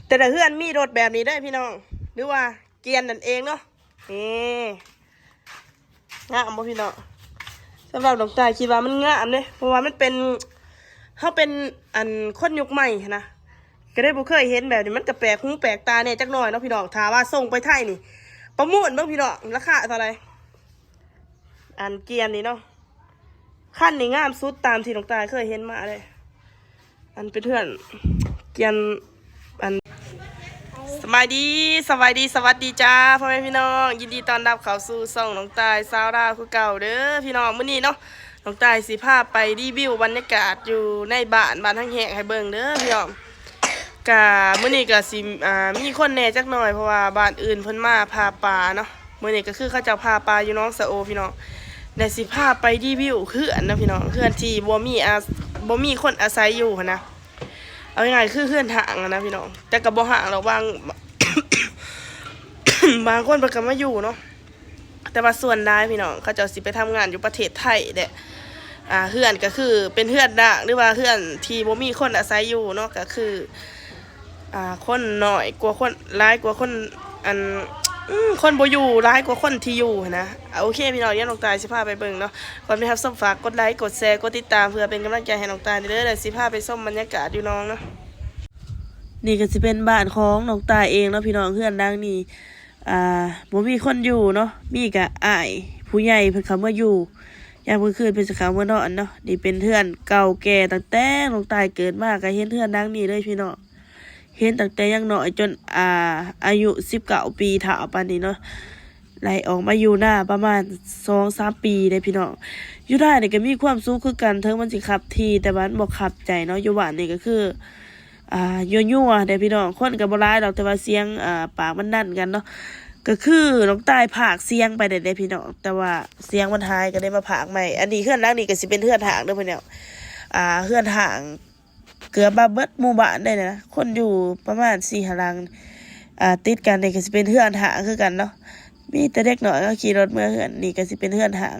ແຕ່ລະເຮືອນມີລົດແບບນີ້ເດີພີ່ນ້ອງ ຫຼືວ່າກຽນນັ້ນເອງເນາະ. ນີ້ ງາມບໍ່ພີ່ນ້ອງ? ສຳລັບນ້ອງຕາຍຄິດວ່າມັນງາມເດ້ ເພາະວ່າມັນເປັນ ເຮົາເປັນ ອັນ ຄົນຍຸກໃໝ່ຫັ້ນນະ ກໍໄດ້ບໍ່ເຄີຍເຫັນແບບນີ້ ມັນກໍແປກຫູແປກຕາແດ່ຈັກໜ່ອຍເນາະພີ່ນ້ອງ. ຖ້າວ່າສົ່ງໄປໄທນີ້ ປະມູນເບິ່ງພີ່ນ້ອງ ລາຄາເທົ່າໃດ? ອັນກຽນນີ້ເນາະ ຄັນນີ້ງາມສຸດຕາມທີ່ນ້ອງຕາຍເຄີຍເຫັນມາເລີຍ. ອັນເປັນເຮືອນກຽນ ອັນ ສະບາຍດີ ສະບາຍດີ ສະຫວັດດີຈ້າ ພໍ່ແມ່ພີ່ນ້ອງ ຍິນດີຕ້ອນຮັບເຂົ້າສູ່ຊ່ອງນ້ອງຕາຍຊາວລາວຄືເກົ່າເດີພີ່ນ້ອງ. ມື້ນີ້ເນາະ ນ້ອງຕາຍຊິພາໄປຣີວິວບັນຍາກາດຢູ່ໃນບ້ານ ບ້ານຮັກແຮງໃຫ້ເບິ່ງເດີພີ່ນ້ອງ. ກະມື້ນີ້ກະຊິ ອ່າ ມີຄົນແດ່ຈັກໜ່ອຍ ເພາະວ່າບ້ານອື່ນເພິ່ນມາຜ່າປ່າເນາະ. ມື້ນີ້ກະຄືເຂົາເຈົ້າຜ່າປ່າຢູ່ໜອງສະໂອພີ່ນ້ອງ ແລະຊິພາໄປຣີວິວເຮືອນເນາະພີ່ນ້ອງ ເຮືອນທີ່ບໍ່ມີອາ ບໍ່ມີຄົນອາໄສຢູ່ຫັ້ນນະ. ເອົາງ່າຍໆຄືເຮືອນຮ້າງຫັ້ນນະພີ່ນ້ອງ ແຕ່ກະບໍ່ຮ້າງດອກ ບາງ ບາງຄົນເພິ່ນກະມາຢູ່ເນາະ. ແຕ່ວ່າສ່ວນຫຼາຍພີ່ນ້ອງ ເຂົາເຈົ້າຊິໄປທຳງານຢູ່ປະເທດໄທແຫຼະ. ອ່າ ເຮືອນກໍຄືເປັນເຮືອນຮ້າງ ຫຼືວ່າເຮືອນທີ່ບໍ່ມີຄົນອາໄສຢູ່ເນາະ ກໍຄື ອ່າ ຄົນໜ້ອຍກວ່າຄົນ ຫຼາຍກວ່າຄົນ ອັນ ອືມ ຄົນບໍ່ຢູ່ຫຼາຍກວ່າຄົນທີ່ຢູ່ຫັ້ນນະ. ໂອເຄພີ່ນ້ອງ ດຽວນ້ອງຕາຍຊິພາໄປເບິ່ງເນາະ. ກ່ອນໄປຮັບຊົມ ຝາກກົດໄລ ກົດແຊ ກົດຕິດຕາມ ເພື່ອເປັນກຳລັງໃຈໃຫ້ນ້ອງຕາຍເດີ ແລະຊິພາໄປຊົມບັນຍາກາດຢູ່ໜອງເນາະ. ນີ້ກໍຊິເປັນບ້ານຂອງນ້ອງຕາຍເອງເນາະພີ່ນ້ອງ ເຮືອນຫຼັງນີ້ ອ່າ ບໍ່ມີຄົນຢູ່ເນາະ ມີກະອ້າຍຜູ້ໃຫຍ່ເພິ່ນເຂົ້າມາຢູ່ ຍາມກາງຄືນເພິ່ນຊິເຂົ້າມານອນເນາະ. ນີ້ເປັນເຮືອນເກົ່າແກ່ ຕັ້ງແຕ່ນ້ອງຕາຍເກີດມາກໍເຫັນເຮືອນຫຼັງນີ້ເລີຍພີ່ນ້ອງ ເຫັນຕັ້ງແຕ່ຍັງນ້ອຍຈົນ ອ່າ ອາຍຸສິບເກົ້າປີ ເຖົ້າປານນີ້ເນາະ ໄດ້ອອກມາຢູ່ນາປະມານສອງສາມປີເດ້ພີ່ນ້ອງ. ຢູ່ນານີ້ກໍມີຄວາມສຸກຄືກັນ ເຖິງມັນຊິຄັບທີ່ ແຕ່ວ່າມັນບໍ່ຄັບໃຈເນາະ. ຢູ່ບ້ານນີ້ກໍຄື ອ່າ ຍົວໆເດ້ພີ່ນ້ອງ ຄົນກໍບໍ່ຫຼາຍດອກ ແຕ່ວ່າສຽງ ອ່າ ປາກມັນດັນກັນເນາະ. ກໍຄືນ້ອງຕາຍພາກສຽງໄປແລ້ວເດ້ພີ່ນ້ອງ ແຕ່ວ່າສຽງມັນຫາຍ ກໍໄດ້ມາພາກໃໝ່. ອັນນີ້ເຮືອນຫຼັງນີ້ກໍຊິເປັນເຮືອນຮ້າງເດີພີ່ນ້ອງ ອ່າ ເຮືອນຮ້າງເກືອບວ່າເບິດໝູ່ບ້ານໄດ້ນະ ຄົນຢູ່ປະມານສີ່ຫ້າຫຼັງ ອ່າ ຕິດກັນນີ້ກໍຊິເປັນເຮືອນຮ້າງຄືກັນເນາະ. ມີແຕ່ເດັກນ້ອຍກໍຂີ່ລົດເມືອເຮືອນ ນີ້ກໍຊິເປັນເຮືອນຮ້າງ.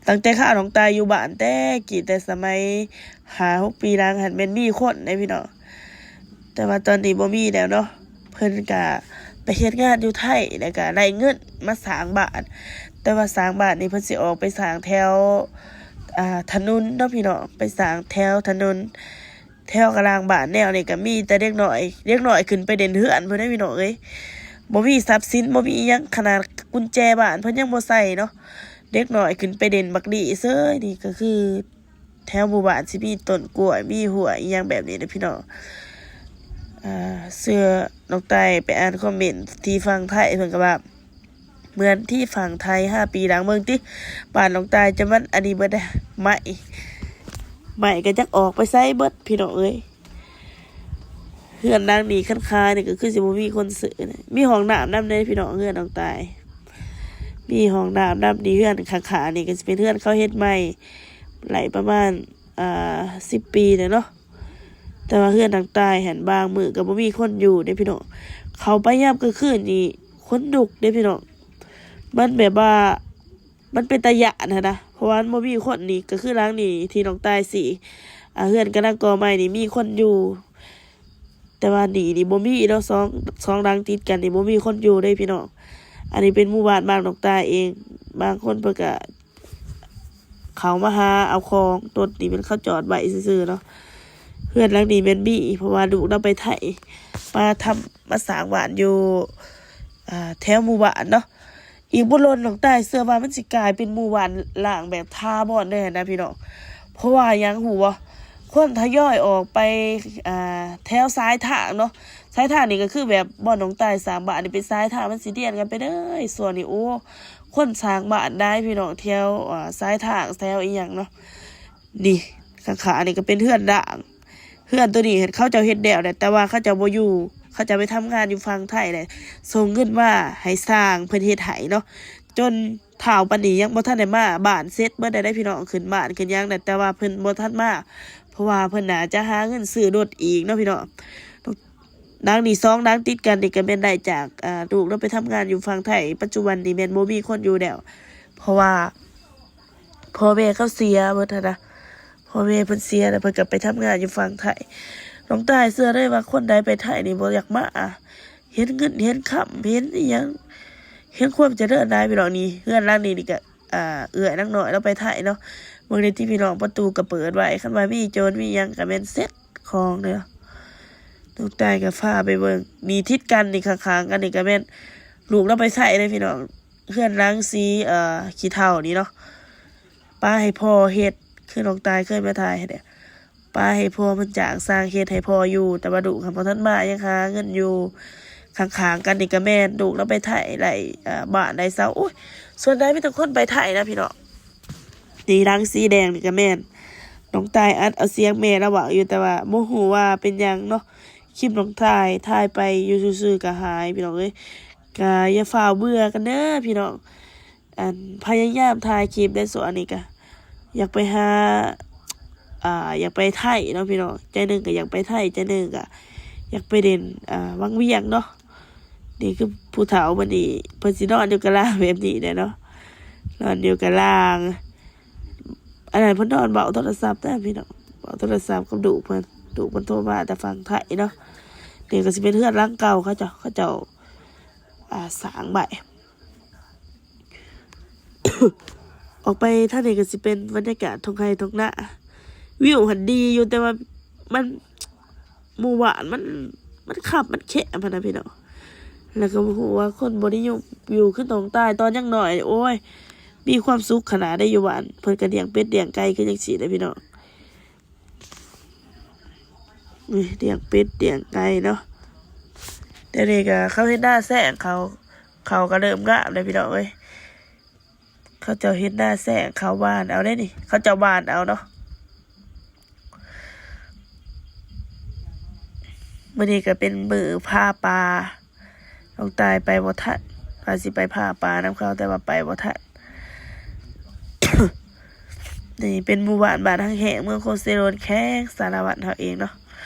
ຕັ້ງແຕ່ຄາວນ້ອງຕາຍຢູ່ບ້ານແຕ່ກີ້ ແຕ່ສະໄໝຫ້າຫົກປີຫຼັງຫັ້ນແມ່ນມີຄົນເດ້ພີ່ນ້ອງ ແຕ່ວ່າຕອນນີ້ບໍ່ມີແລ້ວເນາະ. ເພິ່ນກະໄປເຮັດງານຢູ່ໄທ ແລ້ວກະໄດ້ເງິນມາສ້າງບ້ານ ແຕ່ວ່າສ້າງບ້ານນີ້ເພິ່ນຊິອອກໄປສ້າງແຖວ ອ່າ ຖະໜົນເນາະພີ່ນ້ອງ ໄປສ້າງແຖວຖະໜົນ ແຖວກະລາງບ້ານແນວນີ້ກະມີແຕ່ເດັກນ້ອຍ ເດັກນ້ອຍຂຶ້ນໄປເດັ່ນເຮືອນພຸ້ນເດ້ພີ່ນ້ອງເອີຍ. ບໍ່ມີຊັບສິນ ບໍ່ມີອີ່ຫຍັງ ຂະໜາດກຸນແຈບ້ານເພິ່ນຍັງບໍ່ໃສ່ເນາະ ເດັກນ້ອຍຂຶ້ນໄປເດັ່ນບັກດີເສີຍ. ນີ້ກໍຄືແຖວໝູ່ບ້ານຊິມີຕົ້ນກ້ວຍ ມີຫ້ວຍອີ່ຫຍັງແບບນີ້ເດ້ພີ່ນ້ອງ. ອ່າ ເຊື່ອນ້ອງຕາຍໄປອ່ານຄອມເມັນທີ່ຝັ່ງໄທ ເພິ່ນກໍວ່າ ເໝືອນທີ່ຝັ່ງໄທຫ້າປີຫຼັງ ເບິ່ງຕິ ບ້ານນ້ອງຕາຍຈະມັນອັນນີ້ເບິດ ໄມ້ ໄມ້ກໍຈັກອອກໄປໃສເບິດພີ່ນ້ອງເອີຍ. ເຮືອນຫຼັງນີ້ຄັນຂາຍນີ້ກໍຄືຊິບໍ່ມີຄົນຊື້ນະ ມີຫ້ອງນ້ຳນຳເດ້ພີ່ນ້ອງ ເຮືອນນ້ອງຕາຍ ມີຫ້ອງນ້ຳນຳ. ນີ້ເຮືອນຂ້າງໆນີ້ກໍຊິເປັນເຮືອນເຂົາເຮັດໃໝ່ ໄດ້ປະມານ ອ່າ ສິບປີແລ້ວເນາະ. ແຕ່ວ່າເຮືອນນ້ອງຕາຍຫັ້ນບາງມື້ກໍບໍ່ມີຄົນຢູ່ເດ້ພີ່ນ້ອງ ເຂົ້າໄປຍາມກາງຄືນນີ້ ຂົນລຸກເດ້ພີ່ນ້ອງ. ມັນແບບວ່າ ມັນເປັນຕາຢ້ານຫັ້ນນະ ເພາະວ່າມັນບໍ່ມີຄົນ. ນີ້ກໍຄືຫຼັງນີ້ທີ່ນ້ອງຕາຍຊິ ອ່າ ເຮືອນກຳລັງກໍ່ໃໝ່ນີ້ມີຄົນຢູ່ ແຕ່ວ່ານີ້ນີ້ບໍ່ມີເນາະ ສອງ ສອງຫຼັງຕິດກັນນີ້ບໍ່ມີຄົນຢູ່ເດ້ພີ່ນ້ອງ. ອັນນີ້ເປັນໝູ່ບ້ານບ້ານນ້ອງຕາຍເອງ ບາງຄົນເພິ່ນກະ ເຂົາມາຫາເອົາຂອງ ລົດນີ້ແມ່ນເຂົາຈອດໄວ້ຊື່ໆເນາະ. ເຮືອນຫຼັງນີ້ແມ່ນມີ ເພາະວ່າລູກລາວໄປໄທ ມາທຳ ມາສ້າງບ້ານຢູ່ ອ່າ ແຖວໝູ່ບ້ານເນາະ. ອີກບໍ່ດົນນ້ອງຕາຍເຊື່ອວ່າມັນຊິກາຍເປັນໝູ່ບ້ານຮ້າງແບບຖາວອນເລີຍຫັ້ນນະພີ່ນ້ອງ. ເພາະວ່າຫຍັງຮູ້ບໍ່? ຄົນທະຍອຍອອກໄປ ອ່າ ແຖວສາຍທາງເນາະ. ສາຍທາງນີ້ກໍຄືແບບບ່ອນນ້ອງຕາຍສ້າງບ້ານນີ້ເປັນສາຍທາງ ມັນຊິລຽນກັນໄປເລີຍຊ່ວງນີ້. ໂອ້ ຄົນສ້າງບ້ານຫຼາຍພີ່ນ້ອງ ແຖວ ອ່າ ສາຍທາງ ແຖວອີ່ຫຍັງເນາະ. ນີ້ ຂ້າງໆນີ້ກໍເປັນເຮືອນຮ້າງ ເຮືອນໂຕນີ້ເຂົາເຈົ້າເຮັດແລ້ວແຫຼະ ແຕ່ວ່າເຂົາເຈົ້າບໍ່ຢູ່ ເຂົາເຈົ້າໄປທຳງານຢູ່ຝັ່ງໄທແຫຼະ ສົ່ງເງິນມາໃຫ້ຊ່າງເພິ່ນເຮັດໃຫ້ເນາະ. ຈົນທ້າວປານນີ້ຍັງບໍ່ທັນໄດ້ມາບ້ານເສັດເບິດໃດໆ ພີ່ນ້ອງ ຂຶ້ນບ້ານຂຶ້ນຫຍັງແຫຼະ ແຕ່ວ່າເພິ່ນບໍ່ທັນມາ ເພາະວ່າເພິ່ນໜ້າຈະຫາເງິນຊື້ລົດອີກເນາະ ພີ່ນ້ອງ. ຫຼັງນີ້ ສອງຫຼັງຕິດກັນນີ້ກໍແມ່ນໄດ້ຈາກ ອ່າ ລູກລາວໄປທຳງານຢູ່ຝັ່ງໄທ ປັດຈຸບັນນີ້ແມ່ນບໍ່ມີຄົນຢູ່ແລ້ວ ເພາະວ່າພໍ່ແມ່ເຂົາເສຍເບິດຫັ້ນນະ ພໍ່ແມ່ເພິ່ນເສຍແລ້ວ ເພິ່ນກໍໄປທຳງານຢູ່ຝັ່ງໄທ. ນ້ອງຕ່າຍເຊື່ອເລີຍວ່າຄົນໃດໄປໄທນີ້ບໍ່ຢາກມາ ເຫັນເງິນເຫັນຄຳ ເຫັນອີ່ຫຍັງ ເຫັນຄວາມຈະເລີນຫຼາຍພີ່ນ້ອງ. ນີ້ເຮືອນຫຼັງນີ້ນີ້ກະ ອ່າ ເອື້ອຍນາງນ້ອຍລາວໄປໄທເນາະ. ເບິ່ງແດ່ຕິພີ່ນ້ອງ ປະຕູກະເປີດໄວ້ ຄັນວ່າມີໂຈນມີຫຍັງກະແມ່ນເສັດຂອງເດີ. ນ້ອງຕ່າຍກະພາໄປເບິ່ງ ນີ້ຕິດກັນນີ້ ຂ້າງໆກັນນີ້ກະແມ່ນລູກລາວໄປໄທເດ້ພີ່ນ້ອງ. ເຮືອນຫຼັງສີ ເອີ ຂີ້ເຖົ້ານີ້ເນາະ ປະໃຫ້ພໍ່ເຮັດ ຄືນ້ອງຕ່າຍເຄີຍມາຖ່າຍໃຫ້ແດ່ ປະໃຫ້ພໍ່ມັນຈ້າງຊ່າງເຮັດໃຫ້ພໍ່ຢູ່ ແຕ່ວ່າລູກຫັ້ນບໍ່ທັນມາ ຍັງຫາເງິນຢູ່. ຂ້າງໆກັນນີ້ກະແມ່ນ ລູກລາວໄປໄທ ໄດ້ ເອີ ບ້ານໄດ້ເຊົາ. ໂອ້ຍ ສ່ວນໃຫຍ່ມີແຕ່ຄົນໄປໄທນະພີ່ນ້ອງ. ນີ້ຫຼັງສີແດງນີ້ກະແມ່ນ ນ້ອງຕ່າຍອັດເອົາສຽງແມ່ລາວເວົ້າຢູ່ ແຕ່ວ່າບໍ່ຮູ້ວ່າເປັນຫຍັງເນາະ. ຄລິບນ້ອງຕ່າຍ ຖ່າຍໄປຢູ່ຊື່ໆກະຫາຍພີ່ນ້ອງເອີຍ. ກະຢ່າຟ້າວເບື່ອກັນເດີພີ່ນ້ອງ. ອັນ ພະຍາຍາມຖ່າຍຄລິບໃນຊ່ວງນີ້ກະ ຢາກໄປຫາ ອ່າ ຢາກໄປໄທເນາະພີ່ນ້ອງ. ໃຈໜຶ່ງກະຢາກໄປໄທ ໃຈໜຶ່ງກະຢາກໄປຫຼິ້ນ ອ່າ ວັງວຽງເນາະ. ນີ້ຄືຜູ້ເຖົ້າເພິ່ນນີ້ ເພິ່ນຊິນອນຢູ່ກະລາງແບບນີ້ແຫຼະເນາະ ນອນຢູ່ກະລາງ. ອັນນັ້ນເພິ່ນນອນເວົ້າໂທລະສັບນະພີ່ນ້ອງ ເວົ້າໂທລະສັບກັບລູກເພິ່ນ ລູກເພິ່ນໂທມາແຕ່ຝັ່ງໄທເນາະ. ນີ້ກະຊິເປັນເຮືອນຫຼັງເກົ່າເຂົາເຈົ້າ ເຂົາເຈົ້າ ອ່າ ສ້າງໄວ້. ອອກໄປທາງນີ້ກະຊິເປັນບັນຍາກາດທົ່ງໄຮ່ທົ່ງນາ ວິວຫັ້ນດີຢູ່ ແຕ່ວ່າມັນ ໝູ່ບ້ານມັນ ມັນຄັບມັນແຄບຫັ້ນນະພີ່ນ້ອງ. ແລ້ວກະບໍ່ຮູ້ວ່າຄົນບໍ່ນິຍົມຢູ່ຄືນ້ອງຕ່າຍ ຕອນຍັງນ້ອຍ ໂອ້ຍ ມີຄວາມສຸກຂະໜາດໃດຢູ່ບ້ານ. ເພິ່ນກະລ້ຽງເປັດລ້ຽງໄກ່ຄືຈັ່ງຊີ້ແຫຼະພີ່ນ້ອງ. ນີ້ລ້ຽງເປັດລ້ຽງໄກ່ເນາະ. ດຽວນີ້ກະເຂົາເຮັດນາແຊງເຂົ້າ ເຂົ້າກະເລີ່ມງາມແລ້ວພີ່ນ້ອງເອີຍ. ເຂົາເຈົ້າເຮັດນາແຊງ ເຂົາຫວ່ານເອົາເດ້ນີ້ ເຂົາເຈົ້າຫວ່ານເອົາເນາະ. ມື້ນີ້ກະເປັນມື້ຜ່າປ່າ ນ້ອງຕ່າຍໄປບໍ່ທັນ ວ່າຊິໄປຜ່າປ່ານຳເຂົາ ແຕ່ວ່າໄປບໍ່ທັນ. ນີ້ເປັນໝູ່ບ້ານ ບ້ານຮັກແຮງ ເມືອງໂຄເຊໂດນ ແຂວງສາລະວັນເຮົາເອງເນາະ.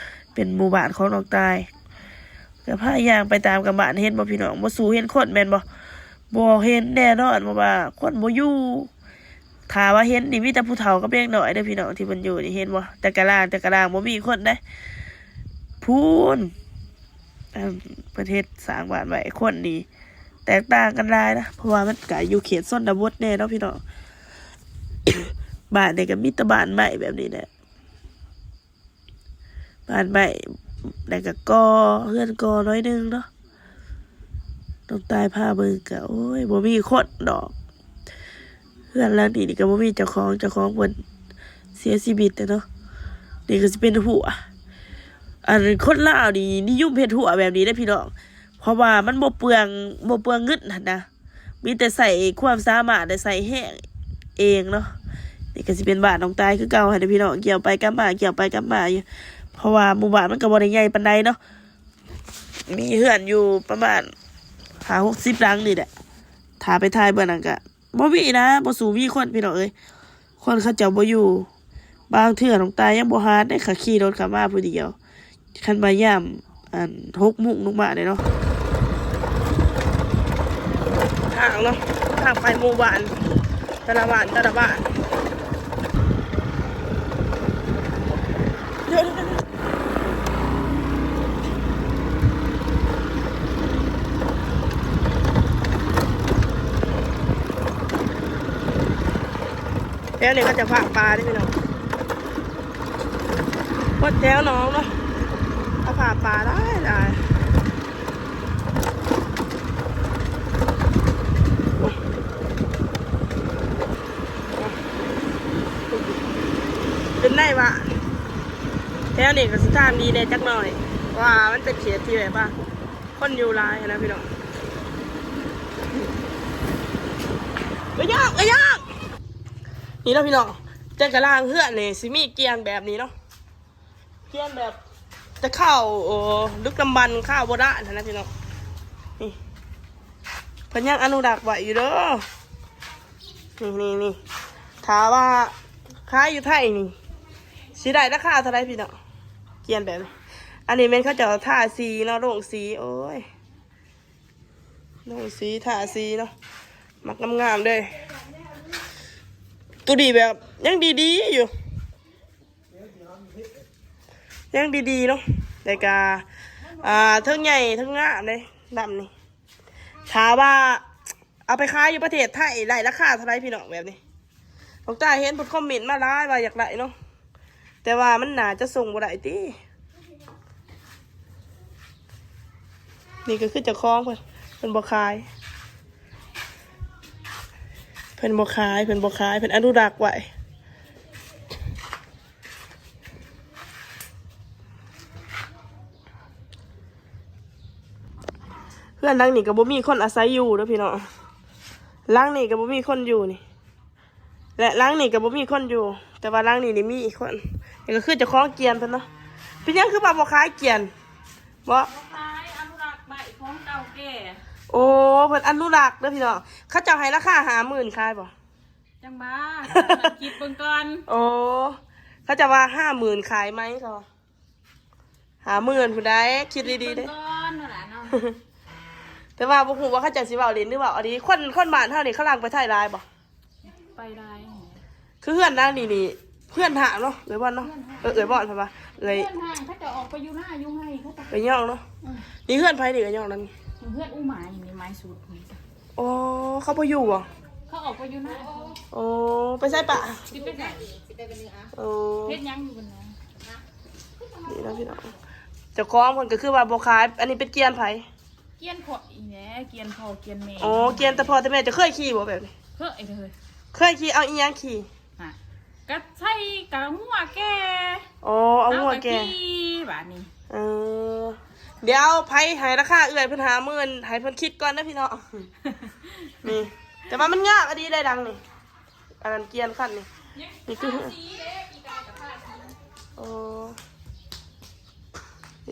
ເປັນໝູ່ບ້ານຂອງນ້ອງຕ່າຍ ກະພາຍ່າງໄປຕາມກັບບ້ານ. ເຫັນບໍ່ພີ່ນ້ອງ ບໍ່ສູ້ເຫັນຄົນແມ່ນບໍ່? ບໍ່ເຫັນແນ່ນອນ ເພາະວ່າຄົນບໍ່ຢູ່. ຖ້າວ່າເຫັນນີ້ມີແຕ່ຜູ້ເຖົ້າກັບເດັກນ້ອຍເດີພີ່ນ້ອງ ທີ່ເພິ່ນຢູ່ນີ້ ເຫັນບໍ່? ແຕ່ກະລາງ ແຕ່ກະລາງ ບໍ່ມີຄົນໃດ. ພຸ້ນ ອັນ ເພິ່ນເຮັດສ້າງບ້ານໄວ້ ຄົນນີ້ແຕກຕ່າງກັນຫຼາຍນະ ເພາະວ່າມັນກະຢູ່ເຂດຊົນນະບົດແນ່ເນາະພີ່ນ້ອງ. ບ້ານນີ້ກະມີແຕ່ບ້ານໄມ້ແບບນີ້ແຫຼະ ບ້ານໄມ້ ແລ້ວກະກໍ່ ເຮືອນກໍ່ໜ້ອຍໜຶ່ງເນາະ. ນ້ອງຕ່າຍພາເບິ່ງກະ ໂອ້ຍ ບໍ່ມີຄົນດອກ. ເຮືອນຫຼັງນີ້ນີ້ກະບໍ່ມີເຈົ້າຂອງ ເຈົ້າຂອງເພິ່ນເສຍຊີວິດແລ້ວເນາະ. ນີ້ກະຊິເປັນຮົ້ວ ອັນ ຄົນລາວນີ້ນິຍົມເຮັດຮົ້ວແບບນີ້ເດ້ພີ່ນ້ອງ ເພາະວ່າມັນບໍ່ເປືອງ ບໍ່ເປືອງເງິນຫັ້ນນະ. ມີແຕ່ໃຊ້ຄວາມສາມາດ ແລະ ໃຊ້ແຮງເອງເນາະ. ນີ້ກະຊິເປັນບ້ານນ້ອງຕ່າຍຄືເກົ່າຫັ້ນແຫຼະພີ່ນ້ອງ ກ່ຽວໄປກ່ຽວມາ ກ່ຽວໄປກ່ຽວມາຢູ່ ເພາະວ່າໝູ່ບ້ານມັນກະບໍ່ໄດ້ໃຫຍ່ປານໃດເນາະ ມີເຮືອນຢູ່ປະມານຫ້າຫົກສິບຫຼັງນີ້ແຫຼະ. ຖ້າໄປຖ່າຍເບື້ອງນັ້ນກະບໍ່ມີນະ ບໍ່ສູ້ມີຄົນພີ່ນ້ອງເອີຍ ຄົນເຂົາເຈົ້າບໍ່ຢູ່. ບາງເທື່ອນ້ອງຕ່າຍຍັງບໍ່ຮາດເດ້ ຂ້າຂີ່ລົດເຂົ້າມາຜູ້ດຽວ ຄັນວ່າຍາມ ອັນ ຫົກໂມງລົງມາເດ້ເນາະ. ທາງເນາະ ທາງໄປໝູ່ບ້ານ ແຕ່ລະບ້ານ ແຕ່ລະບ້ານ. ແຖວນີ້ເຂົາຈະຝາກປາເດ້ພີ່ນ້ອງ ຄົນແຖວໜອງເນາະ ເຂົາຝາກປາຫຼາຍໆ. ໂອ້ຍ ເປັນໄດ້ວ່າ ແຖວນີ້ກະຊິທາງດີແດ່ຈັກໜ້ອຍ ເພາະວ່າມັນເປັນເຂດທີ່ແບບວ່າ ຄົນຢູ່ຫຼາຍຫັ້ນນະພີ່ນ້ອງ. ກະຍອກ ກະຍອກ ນີ້ເນາະພີ່ນ້ອງ ແຕ່ກະລາງເຮືອນນີ້ຊິມີກ່ຽນແບບນີ້ເນາະ ກ່ຽນແບບແຕ່ຄາວ ໂອ້ ດຶກດຳບັນ ຄາວໂບລານຫັ້ນນະພີ່ນ້ອງ. ນີ້ ເພິ່ນຍັງອະນຸລັກໄວ້ຢູ່ເດີ ນີ້ໆໆ. ຖ້າວ່າຂາຍຢູ່ໄທນີ້ ຊິໄດ້ລາຄາເທົ່າໃດພີ່ນ້ອງ? ກ່ຽນແບບນີ້ ອັນນີ້ແມ່ນເຂົາເຈົ້າທາສີເນາະ ລົງສີ ໂອ້ຍ ລົງສີ ທາສີເນາະ ມັກງາມໆເດີ. ໂຕນີ້ແບບຍັງດີໆຢູ່ ຍັງດີໆເນາະ ແລ້ວກະ ອ່າ ເທິງໃຫຍ່ເທິງງາມເດ້ ດຳນີ້. ຖ້າວ່າເອົາໄປຂາຍຢູ່ປະເທດໄທໄດ້ລາຄາເທົ່າໃດພີ່ນ້ອງ ແບບນີ້? ນ້ອງຕາເຫັນເພິ່ນຄອມເມັນມາຫຼາຍວ່າຢາກໄດ້ເນາະ ແຕ່ວ່າມັນໜ້າຈະສົ່ງບໍ່ໄດ້ຕິ. ນີ້ກໍຄືເຈົ້າຂອງເພິ່ນ ເພິ່ນບໍ່ຂາຍ ເພິ່ນບໍ່ຂາຍ ເພິ່ນບໍ່ຂາຍ ເພິ່ນອະນຸລັກໄວ້. ເຮືອນຫຼັງນີ້ກໍບໍ່ມີຄົນອາໄສຢູ່ເດີພີ່ນ້ອງ ຫຼັງນີ້ກໍບໍ່ມີຄົນຢູ່ນີ້ ແລະ ຫຼັງນີ້ກໍບໍ່ມີຄົນຢູ່ ແຕ່ວ່າຫຼັງນີ້ນີ້ມີອີກຄົນ. ນີ້ກໍຄືເຈົ້າຂອງກຽນເພິ່ນເນາະ. ເປັນຫຍັງຄືວ່າບໍ່ຂາຍກຽນ? ບໍ່ ບໍ່ຂາຍ ອະນຸລັກໄວ້ຂອງເກົ່າແກ່. ໂອ້ ເພິ່ນອະນຸລັກເດີພີ່ນ້ອງ. ເຂົາເຈົ້າໃຫ້ລາຄາຫ້າໝື່ນ ຂາຍບໍ່? ຈັ່ງວ່າ ຄິດເບິ່ງກ່ອນ. ໂອ້ ເຂົາເຈົ້າວ່າຫ້າໝື່ນ ຂາຍໄໝ? ເຂົາວ່າຫ້າໝື່ນພຸ້ນໃດ໋ ຄິດດີໆເດ້. ເບິ່ງກ່ອນນັ້ນລະເນາະ. ແຕ່ວ່າບໍ່ຮູ້ວ່າເຂົາເຈົ້າຊິເວົ້າຫຼິ້ນ ຫຼືເວົ້າອີ່ຫຼີ. ຄົນ ຄົນບ້ານເຮົານີ້ ເຂົາຫຼັ່ງໄປໄທຫຼາຍບໍ່? ໄປຫຼາຍ. ຄືເຮືອນຫຼັງນີ້ນີ້ ເຮືອນຮ້າງເນາະ ເອື້ອຍບ່ອນເນາະ. ເຮືອນຮ້າງ ເອີ ເອື້ອຍບ່ອນເພິ່ນວ່າ ເອື້ອຍ ເຮືອນຮ້າງ ເຂົາເຈົ້າອອກໄປຢູ່ນາຢູ່ໄຮ່ ເຂົາເຈົ້າ ເອື້ອຍຍອງເນາະ. ອືມ ນີ້ເຮືອນໃຜນີ້ ເອື້ອຍຍອງນັ້ນ? ເຮືອນອູໝາຍນີ້ ໝາຍສຸດນີ້. ອໍ ເຂົາບໍ່ຢູ່ບໍ່? ເຂົາອອກໄປຢູ່ນາ. ອໍ ໄປໃສປະ? ຊິໄປໃສ? ໂອ້ ເຮັດຫຍັງຢູ່ບັນນາ? ນີ້ເນາະພີ່ນ້ອງ ເຈົ້າຂອງເພິ່ນກໍຄືວ່າບໍ່ຂາຍ. ອັນນີ້ເປັນກຽນໃຜ? ກຽນພໍ່ອີແຫຼະ ກຽນພໍ່ກຽນແມ່. ອໍ ກຽນແຕ່ພໍ່ແຕ່ແມ່. ເຈົ້າເຄີຍຂີ່ບໍ່ແບບນີ້? ເຄີຍເລີຍ. ເຄີຍຂີ່ ເອົາອີ່ຫຍັງຂີ່? ຮະ ກະໃສ່ກະງົວແກ່. ອໍ ເອົາງົວແກ່ ເອົາກະຂີ່ບາດນີ້. ເອີ ດຽວໃຜໃຫ້ລາຄາເອື້ອຍເພິ່ນຫ້າໝື່ນ ໃຫ້ເພິ່ນຄິດກ່ອນເດີພີ່ນ້ອງ. ນີ້ ແຕ່ວ່າມັນງາມອີ່ຫຼີໄດ໋ຫຼັງນີ້. ອັນນັ້ນກຽນຄັນນີ້ ນີ້ຄື ໂອ້ ເດ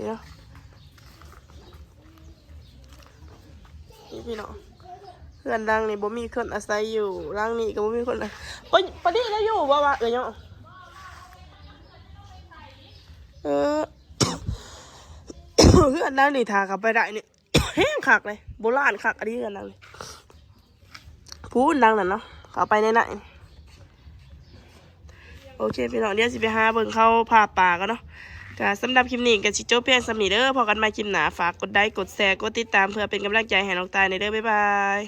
ນີ້ພີ່ນ້ອງ ເຮືອນຫຼັງນີ້ບໍ່ມີຄົນອາໄສຢູ່ ຫຼັງນີ້ກໍບໍ່ມີຄົນ. ປະ ປະດິໄດ້ຢູ່ບໍ່ວະ ເອີຍ? ເອີ ເຮືອນຫຼັງນີ້ຖ້າເຂົ້າໄປໄດ້ນີ້ ແຮງຄັກເລີຍ ໂບລານຄັກອີ່ຫຼີເຮືອນຫຼັງນີ້. ພຸ້ນຫຼັງນັ້ນເນາະ ເຂົ້າໄປໃນນັ້ນ. ໂອເຄພີ່ນ້ອງ ດຽວຊິໄປຫາເບິ່ງເຂົາຜ່າປ່າກ່ອນເນາະ. ກະສຳລັບຄລິບນີ້ກະຊິຈົບພຽງສ່ຳນີ້ເດີ ພໍ້ກັນໃໝ່ຄລິບໜ້າ. ຝາກກົດໄລ ກົດແຊ ກົດຕິດຕາມ ເພື່ອເປັນກຳລັງໃຈໃຫ້ນ້ອງຕາຍແດ່ເດີ. ບາຍບາຍ.